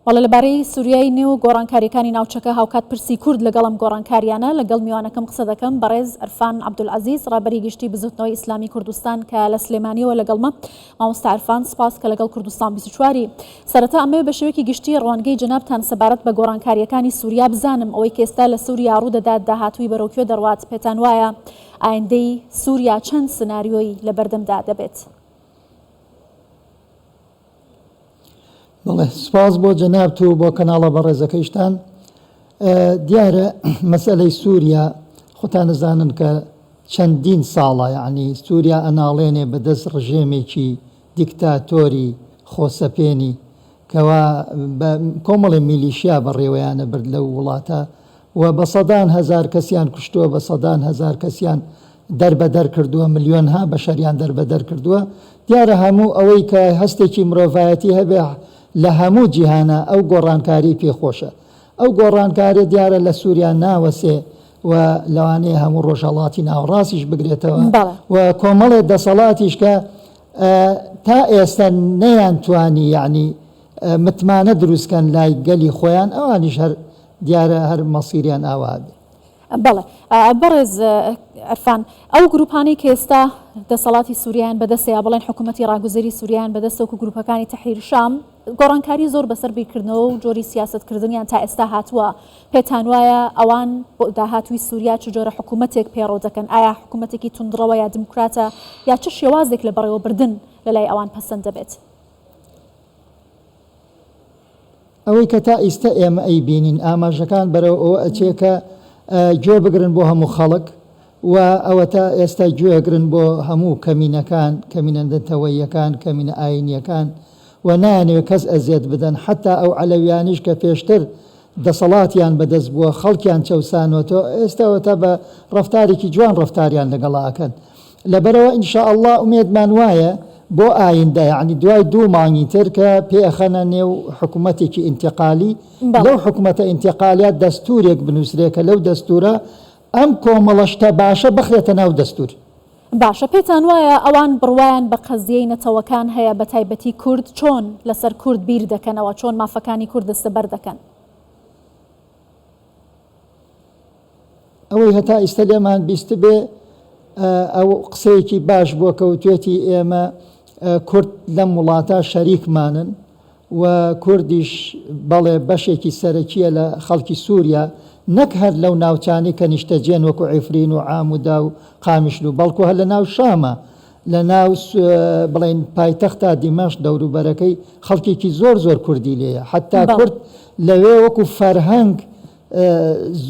بەڵێ لەبارەی سوریای نوێ و گۆڕانکارییەکانی ناوچەکە هاوکات پرسی کورد لەگەڵ ئەم گۆڕانکارییانە لەگەڵ میوانەکەم قسە دەکەم بەڕێز عرفان عەبدولعەزیز ڕابەری گشتی بزوتنەوەی ئیسلامی کوردستان کە لە سلێمانیەوە لەگەڵمە مامۆستا عرفان سپاس کە لەگەڵ کوردستان 24 ی سەرەتا ئەمەوێ بە شێوەیەکی گشتی ڕوانگەی جەنابتان سەبارەت بە گۆڕانکارییەکانی سوریا بزانم ئەوەی کە ئێستا لە سوریا ڕوودەدات داهاتووی بەرەو کوێ دەڕوات پێتان وایە ئایندەی سوریا چەند سناریۆی لەبەردەمدا دەبێت؟ بەڵێ سپاس بۆ جەنابت و بۆ کەناڵە بەڕێزەکەیشتان. دیارە مەسئلەی سووریا خۆتان ئەزانن کە چەندین ساڵە یعنی سووریا ئەناڵێنێ بەدەست ڕژێمێکی دیکتاتۆری خۆسەپێنی کەوا بە کۆمەڵێ میلیشیا بەڕێوەیانە برد لەو وڵاتە و بە سەدان هەزار کەسیان کوشتووە، بە سەدان هەزار کەسیان دەربەدەر کردووە، ملیۆنها بەشەریان دەربەدەر کردووە. دیارە هەموو ئەوەی کە هەستێکی مرۆڤایەتی هەبێ لە هەموو جیهانا ئەو گۆڕانکاریی پێ خۆشە. ئەو گۆڕانکاریە دیارە لە سووریا ناوەسێ و لەوانەیە هەموو ڕۆژهەڵاتی ناوەڕاستیش بگرێتەوە و کۆمەڵێ دەسەڵاتیش کە تا ئێستا نەیانتوانی یەعنی متمانە دروست کەن لای گەلی خۆیان ئەوانیش هەر دیارە هەر مەسیریان ئاوا بێ. بەڵێ بەڕێز عرفان، ئەو گروپانەی کە ئێستا دەسەڵاتی سوریایان بەدەستە یا بڵێن حکوومەتی ڕاگوزەری سوریایان بەدەستە وەکو گروپەکانی تەحریر شام، گۆڕانکاری زۆر بەسەر بیرکردنەوە و جۆری سیاسەتکردنیان تا ئێستا هاتووە، پێتان وایە ئەوان بۆ داهاتووی سوریا چ جۆرە حکوومەتێک پەیڕەو دەکەن؟ ئایا حکوومەتێکی توندڕەوە یا دیموکراتە یا چ شێوازێک لە بەڕێوەبردن لەلای ئەوان پەسەند دەبێت؟ ئەوەی کە تا ئیستە ئێمە ئەیبینین ئاماژەکان بەرەو ئەوە ئەچێ کە گوێ بگرن بۆ هەموو خەڵک و ئەوەتا ئێستا گوێ ئەگرن بۆ هەموو کەمینەکان، کەمینە نەتەوەییەکان، کەمینە ئایینییەکان و نایانەوێ کەس ئەزیەت بدەن، حەتا ئەو عەلەویانیش کە پێشتر دەسەڵاتیان بەدەست بووە خەڵکیان چەوسانوەتەوە ئێستا ئەوەتا بە ڕەفتارێکی جوان ڕەفتاریان لەگەڵا ئەکەن. لەبەرئەوە ان شاء اللە ئومێدمان وایە بۆ ئایندە یەعنی دوای دوو مانگی تر کە پێ ئەخەنە نێو حکومەتێکی ئینتقالی لەو حکومەتە ئینتقالیا دەستورێک بنوسرێ کە لەو دەستورە ئەم کۆمەڵە شتە باشە بخرێتە ناو دەستور. باشە پێتان وایە ئەوان بڕوایان بە قەزیەی نەتەوەکان هەیە بە تایبەتی کورد چۆن لەسەر کورد بیر دەکەنەوە چۆن مافەکانی کورد دەستەبەر دەکەن؟ ئەوەی هەتا ئیستە لێمان بیستبێ ئەو قسەیەکی باش بووە کە وتوێتی ئێمە کورد لەم وڵاتە شەریکمانن و کوردیش بەڵێ بەشێکی سەرەکیە لە خەڵکی سووریا نەک هەر لەو ناوچانی کە نیشتەجێن وەکو عیفرین و عامودا و قامیشلو بەڵکو هەر لە ناو شامە لە ناو بڵێن پایتەختا دیمەشق دەوروبەرەکەی خەڵکێکی زۆر زۆر کوردی لێیە حتا کورد لەوێ وەکو فەرهەنگ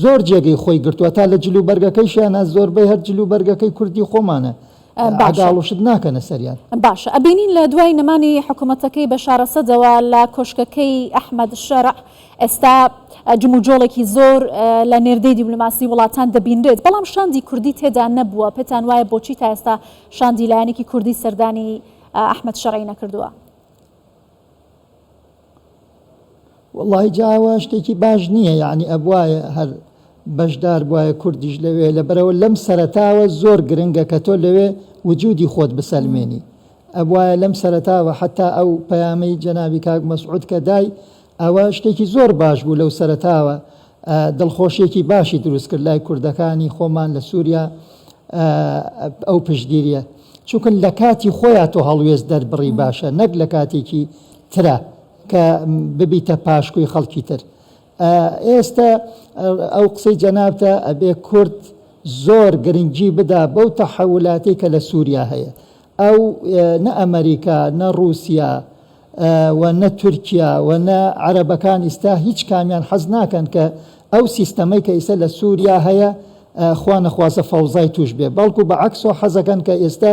زۆر جێگەی خۆی گرتووە تا لە جل و بەرگەکەیشیانا زۆربەی هەر جل و بەرگەکەی کوردی خۆمانە باشە. عەگاڵ و شت ناکەنە سەریان. باشە ئەبینین لە دوای نەمانی حکومەتەکەی بەشار ئەسەدەوە لە کۆشکەکەی ئەحمەد شەرع ئێستا جموجۆڵێکی زۆر لە نێردەی دیبلۆماسی وڵاتان دەبینرێت بەڵام شاندی کوردی تێدا نەبووە پێتان وایە بۆچی تا ئێستا شاندی لایەنێکی کوردی سەردانی ئەحمەد شەرعی نەکردووە؟ وەڵاهی جا ئەوە شتێکی باش نییە یعنی ئەبوایە هەر بەشدار بوایە کوردیش لەوێ لەبەرەوە لەم سەرەتاوە زۆر گرنگە کە تۆ لەوێ وجودی خۆت بسەلمێنی ئەبوایە لەم سەرەتاوە حتا ئەو پەیامەی جەنابی کاک مەسعود کە دای ئەوە شتێکی زۆر باش بوو لەو سەرەتاوە دڵخۆشیەکی باشی دروست کرد لای کوردەکانی خۆمان لە سووریا ئەو پشتگیریە چونکە لە کاتی خۆیا تۆ هەڵوێست دەربڕی باشە نەک لە کاتێکی ترا کە ببیتە پاشکۆی خەڵکی تر ئێستە ئەو قسەی جەنابتە ئەبێ کورد زۆر گرنگی بدا بەو تەحەولاتی کە لە سووریا هەیە ئەو نە ئەمریکا نە ڕووسیا و نە تورکیا و نە عەرەبەکان ئیستا هیچ کامیان حەز ناکەن کە ئەو سیستەمەی کە ئیستا لە سووریا هەیە خوا نەخوازە فەوزای توش بێ بەڵکو بە عەکسۆ حەزەکەن کە ئێستا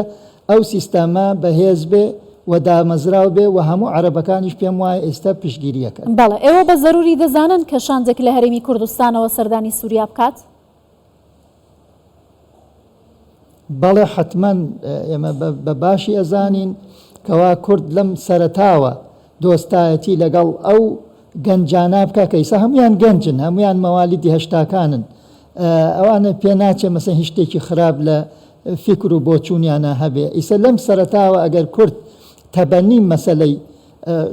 ئەو سیستەمە بەهێز بێ و دامەزراو بێ و هەموو عەرەبەکانیش پێم وایە ئێستا پشتگیری ئەکەن. بەڵێ ئێوە بە زەروری دەزانن کە شاندێک لە هەرێمی کوردستانەوە سەردانی سوریا بکات؟ بەڵێ حەتمەن ئێمە بە باشی ئەزانین کەوا کورد لەم سەرەتاوە دۆستایەتی لەگەڵ ئەو گەنجانە بکا کە ئیسا هەمویان گەنجن هەمویان مەوالیدی هەشتاکانن ئەوانە پێ ناچێ مەسەن هیچ شتێکی خراپ لە فیکر و بۆچوونیانە هەبێ ئیسە لەم سەرەتاوە ئەگەر کورد تەبەنی مەسەلەی.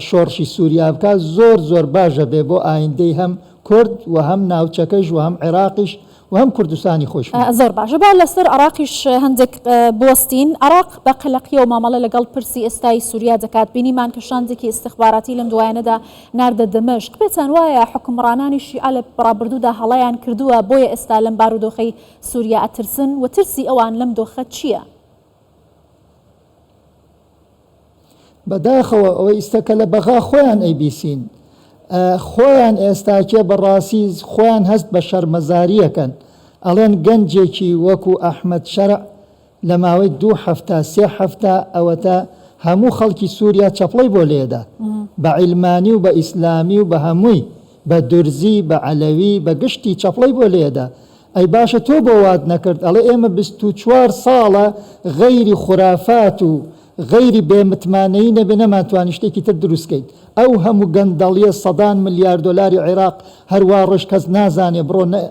شۆڕشی سووریا بکا زۆر زۆر باش ئەبێ بۆ ئایندەی هەم کورد و هەم ناوچەکەش و هەم عێراقیش و هەم کوردستانی خۆیشمان. زۆر باشە با لەسەر عێراقیش هەندێک بوەستین. عێراق بە قەلەقیەوە مامەڵە لەگەڵ پرسی ئێستای سوریا دەکات، بینیمان کە شاندێکی ئیستخباراتی لەم دوایانەدا ناردە دمشق، پێتان وایە حوکمڕانانی شیعە لە ڕابردوودا هەڵەیان کردووە بۆیە ئێستا لەم بارودۆخەی سوریا ئەترسن و ترسی ئەوان لەم دۆخە چییە؟ بەداخەوە ئەوەی ئیستە کە لە بەغا خۆیان ئەیبیسین خۆیان ئێستاکێ بەڕاستی خۆیان هەست بە شەرمەزاریەکەن ئەڵێن گەنجێکی وەکو ئەحمەد شەرع لە ماوەی دوو هەفتە سێ هەفتە ئەوەتە هەموو خەڵکی سووریا چەپڵەی بۆ لێدا بە عیلمانی و بە ئیسلامی و بە هەمووی بە دورزی بە عەلەوی بە گشتی چەپڵەی بۆ لێدا ئەی باشە تۆ بۆ وات نەکرد ئەڵێ ئێمە 24 ساڵە غەیری خورافات و غەیری بێ متمانەیی نەبێ نەمانتوانی شتێکی تر دروست کەین ئەو هەموو گەندەڵیە سەدان ملیار دۆلاری عێراق هەروا ڕۆشت کەس نازانێ بڕۆ نە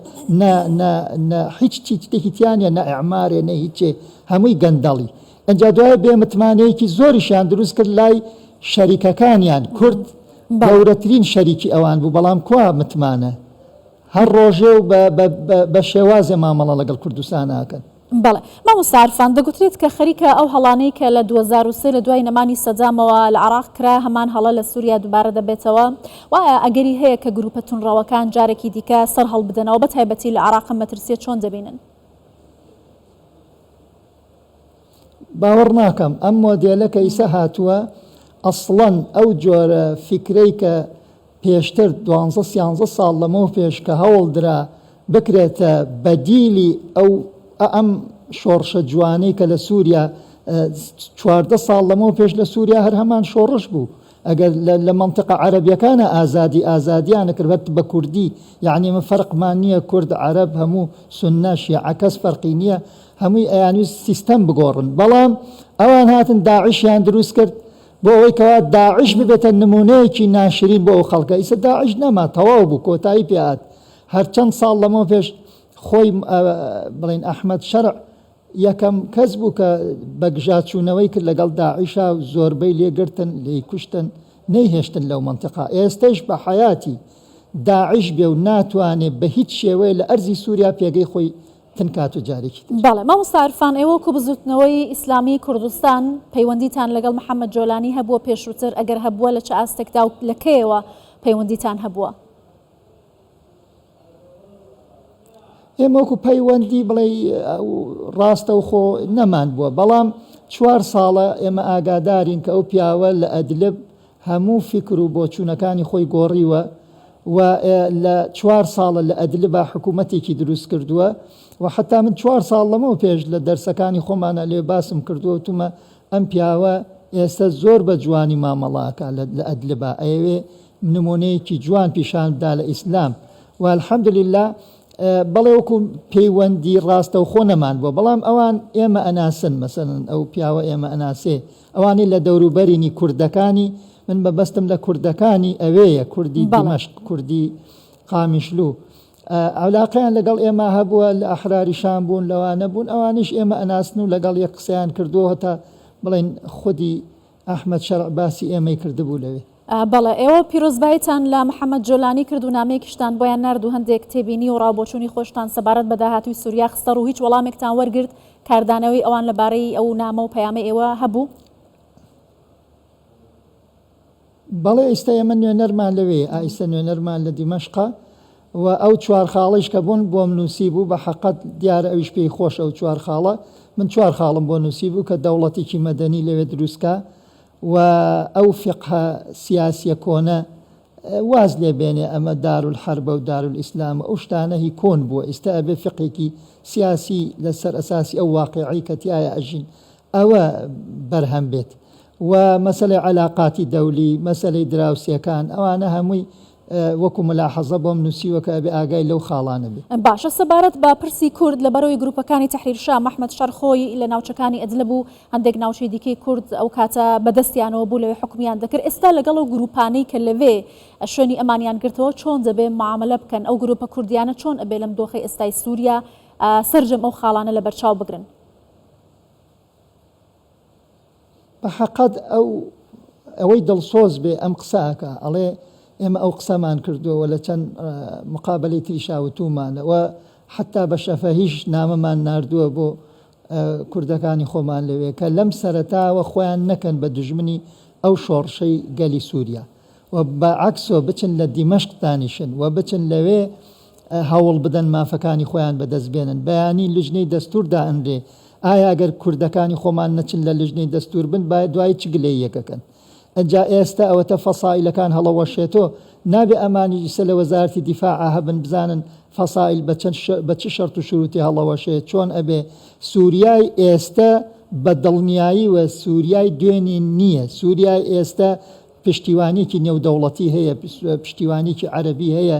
نە نە نە هیچ چی شتێکی تیا نیە نە ئیعمارێ نە هیچێ هەمووی گەندەڵی ئینجا دوای بێ متمانەیەکی زۆریشیان دروست کرد لای شەریکەکانیان کورد گەورەترین شەریکی ئەوان بوو بەڵام کوا متمانە هەر ڕۆژێ و بە بە بە شێوازێ مامەڵە لەگەڵ کوردستان ئەکەن. بەڵێ مامۆستا عرفان، دەگوترێت کە خەریکە ئەو هەڵانەی کە لە 2003 لە دوای نەمانی سەدامەوە لە عێراق کرا هەمان هەڵە لە سوریا دووبارە دەبێتەوە و ئایا ئەگەری هەیە کە گروپە توندڕەوەکان جارێکی دیکە سەر هەڵبدەنەوە بە تایبەتی لە عێراق ئەم مەترسیە چۆن دەبینن؟ باوەڕ ناکەم ئەم مۆدێلە کە ئیسە هاتووە ئەسڵەن ئەو جۆرە فیکرەی کە پێشتر دوانزە سیانزە ساڵ لەمەو پێش کە هەوڵ درا بکرێتە بەدیلی ئەو ئەم شۆڕشە جوانەی کە لە سووریا 14 ساڵ لەمەو پێش لە سووریا هەر هەمان شۆڕش بوو ئەگەر لە مەنتقە عەرەبیەکانە ئازادی ئازادیانە کرد هەر بە کوردی یعنی ئێمە فەرقمان نییە کورد عەرەب هەموو سوننە شیعە کەس فەرقی نییە هەمووی ئەیانویست سیستەم بگۆڕن بەڵام ئەوان هاتن داعشیان دروست کرد بۆ ئەوەی کەوا داعش ببێتە نمونەیەکی ناشرین بۆ ئەو خەڵکە ئیسە داعش نەما تەواو بوو کۆتایی پێ هات هەر چەند ساڵ لەمەو پێش خۆی بڵێن ئەحمەد شەرع یەکەم کەس بوو کە بەگژاچوونەوەی کرد لەگەڵ داعشا و زۆربەی لێ گرتن لێی کوشتن نەیهێشتن لەو مەنتیقە ئێستەیش بە حەیاتی داعش بێ و ناتوانێ بە هیچ شێوەیە لە ئەرزی سووریا پێگەی خۆی تنکات و جارێکی تر. بەڵێ مامۆستا عرفان ئێوە وەکو بزوتنەوەی ئیسلامی کوردستان پەیوەندیتان لەگەڵ محەمەد جۆلانی هەبووە پێشووتر ئەگەر هەبووە لە چ ئاستێکدا و لە کەیەوە پەیوەندیتان هەبووە؟ ئێمە وەکو پەیوەندی بڵێ ڕاستەوخۆ نەمان بووە بەڵام چوار ساڵە ئێمە ئاگادارین کە ئەو پیاوە لە ئەدلب هەموو فیکر و بۆچوونەکانی خۆی گۆڕیوە و لە چوار ساڵە لە ئەدلبا حکوومەتێکی دروست کردووە و حتا من چوار ساڵ لەمەو پێش لە دەرسەکانی خۆمانە لێ باسم کردووە وتومە ئەم پیاوە ئێستا زۆر بە جوانی مامەڵاکە لە ئەدلبا ئەیەوێ نمونەیەکی جوان پیشان بدا لە ئیسلام و الحمدللە بەڵێ وەکو پەیوەندی ڕاستەوخۆ نەمان بووە بەڵام ئەوان ئێمە ئەناسن مەسەلەن ئەو پیاوە ئێمە ئەناسێ ئەوانەی لە دەوروبەرینی کوردەکانی من مەبەستم لە کوردەکانی ئەوێیە کوردی دیمەشق کوردی قامیشلو علاقەیان لەگەڵ ئێمە هەبووە لە ئەحراری شام بوون لەوانە بوون ئەوانیش ئێمە ئەناسن و لەگەڵ یەک قسەیان کردووە هەتا بڵێن خودی ئەحمەد شەرع باسی ئێمەی کردبوو لەوێ. بەڵێ ئێوە پیرۆزباییتان لە محەمەد جۆلانی کرد و نامەیەکیشتان بۆیان نارد و هەندێک تێبینی و ڕاوبۆچوونی خۆشتان سەبارەت بە داهاتووی سوریا خستە ڕوو، هیچ وەڵامێکتان وەرگرت؟ کاردانەوەی ئەوان لە بارەی ئەو نامە و پەیامەی ئێوە هەبوو؟ بەڵێ ئیستا ئێمە نوێنەرمان لەوێیە، ئایستا نوێنەرمان لە دیمەشقە و ئەو چوار خاڵەیش کە بوون بۆم نووسیبوو بە حەقەت دیارە ئەویش پێی خۆشە ئەو چوار خاڵە من چوار خاڵم بۆ نووسیبوو کە دەوڵەتێکی مەدەنی لەوێ دروست کا و ئەو فیقهە سیاسیە کۆنە واز لێ بێنێ ئەمە دارولحەربە و دارولئیسلام و ئەو شتانە هی کۆن بووە ئیستا ئەبێ فیقهێکی سیاسی لەسەر ئەساسی ئەو واقیعەی کە تیایا ئەژین ئەوە بەرهەم بێت و مەسەلەی عەلاقاتی دەولی، مەسەلەی دراوسێکان، ئەوانە هەمووی وەکو ملاحەزە بۆم نووسیوە کە ئەبێ ئاگای لەو خاڵانە بێ. باشە سەبارەت بە پرسی کورد لە بەرەوەی گروپەکانی تەحریر شام، ئەحمەد شەر خۆی لە ناوچەکانی ئەدلب و هەندێک ناوچەی دیکەی کورد ئەو کاتە بە دەستیانەوە بوو لەوێ حوکمیان دەکرد، ئێستا لەگەڵ ئەو گروپانەی کە لەوێ شوێنی ئەمانیان گرتەوە چۆن دەبێ معامەلە بکەن؟ ئەو گروپە کوردیانە چۆن ئەبێ لەم دۆخەی ئێستای سوریا سەرجەم ئەو خاڵانە لەبەرچاو بگرن؟ بە حەقەت ئەو ئەوەی دڵسۆز بێ ئەم قسە ئەکا ئەڵێ ئێمە ئەو قسەمان کردووە و لە چەند مقابەلەی تریشا وتوومانە و حەتتا بە شەفەهیش نامەمان ناردووە بۆ کوردەکانی خۆمان لەوێ کە لەم سەرەتاوە خۆیان نەکەن بە دوژمنی ئەو شۆڕشەی گەلی سووریا و بە عەکسۆ بچن لە دیمەشق دانیشن و بچن لەوێ هەوڵ بدەن مافەکانی خۆیان بەدەست بێنن. بەیانی لجنەی دەستوور دائەنرێ، ئایا گەر کوردەکانی خۆمان نەچن لە لجنەی دەستوور بن با دوایی چ گلەییەک ئەکەن؟ ئنجا ئێستە ئەوەتە فەسائیلەکان هەڵەوەشێتۆ، نابێ ئەمانیش ئیسە لە وەزارەتی دیفاعا هەبن بزانن فەسائیل بە چەند بە چ شەرت و شرووتێ هەڵەوەشێ، چۆن ئەبێ؟ سووریای ئێستە بە دڵنیاییوە سووریای دوێنێ نییە، سووریای ئێستە پشتیوانیەکی نێودەوڵەتی هەیە، پشتیوانیەکی عەرەبی هەیە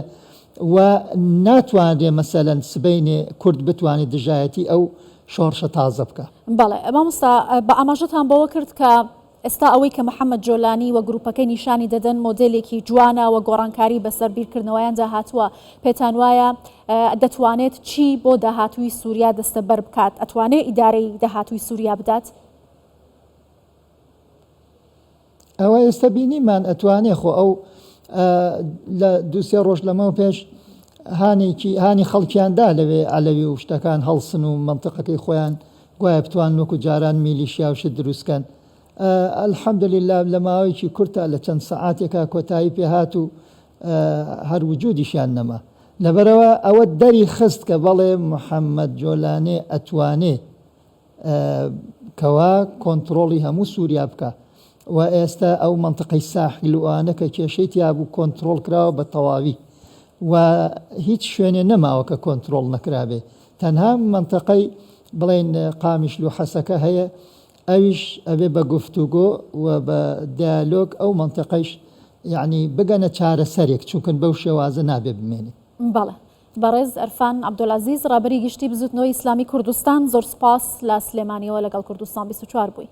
و ناتوانرێ مەسەلەن سبەینێ کورد بتوانێ دژایەتی ئەو شۆڕشە تازە بکا. بەڵێ مامۆستا بە ئاماژەتان بەوە کرد کە ئێستا ئەوەی کە محەمەد جۆلانی و گروپەکەی نیشانی دەدەن مۆدێلێکی جوانە و گۆڕانکاری بەسەر بیرکردنەوەیاندا هاتووە، پێتان وایە دەتوانێت چی بۆ داهاتووی سوریا دەستەبەر بکات؟ ئەتوانێ ئیدارەی داهاتووی سوریا بدات؟ ئەوە ئێستا بینیمان ئەتوانێ خۆ ئەو لە دووسێ ڕۆژ لەمەو پێش هانێکی هانی خەڵکیان دا لەوێ عەلەوی و شتەکان هەڵسن و مەنتقەکەی خۆیان گوایە بتوان وەکو جاران میلیشیا و شت دروستکەن الحمدلله لە ماوەیەکی کورتە لە چەند سەعاتێکا کۆتایی پێهات و هەر وجودیشیان نەما لەبەرەوە ئەوە دەری خست کە بەڵێ محەممەد جۆلانێ ئەتوانێ کەوا کۆنتڕۆڵی هەموو سووریا بکا و ئێستا ئەو مەنتقەی ساحیل و ئەوانە کە کێشەی تیا بوو کۆنتڕۆڵ کراوە بە تەواوی و هیچ شوێنێ نەماوە کە کۆنتڕۆڵ نەکرابێ تەنها مەنتەقەی بڵێن قامیشل و حەسەکە هەیە ئەویش ئەبێ بە گفتوگۆ و بە دیالۆگ ئەو مەنتەقەیش یعنی بگەنە چارەسەرێک چونکن بەو شێوازە نابێ بمێنێ. بەڵێ بەڕێز عرفان عەبدولعەزیز ڕابەری گشتی بزوتنەوەی ئیسلامی کوردستان زۆر سوپاس لە سلێمانیەوە لەگەڵ کوردستان 24 بووی.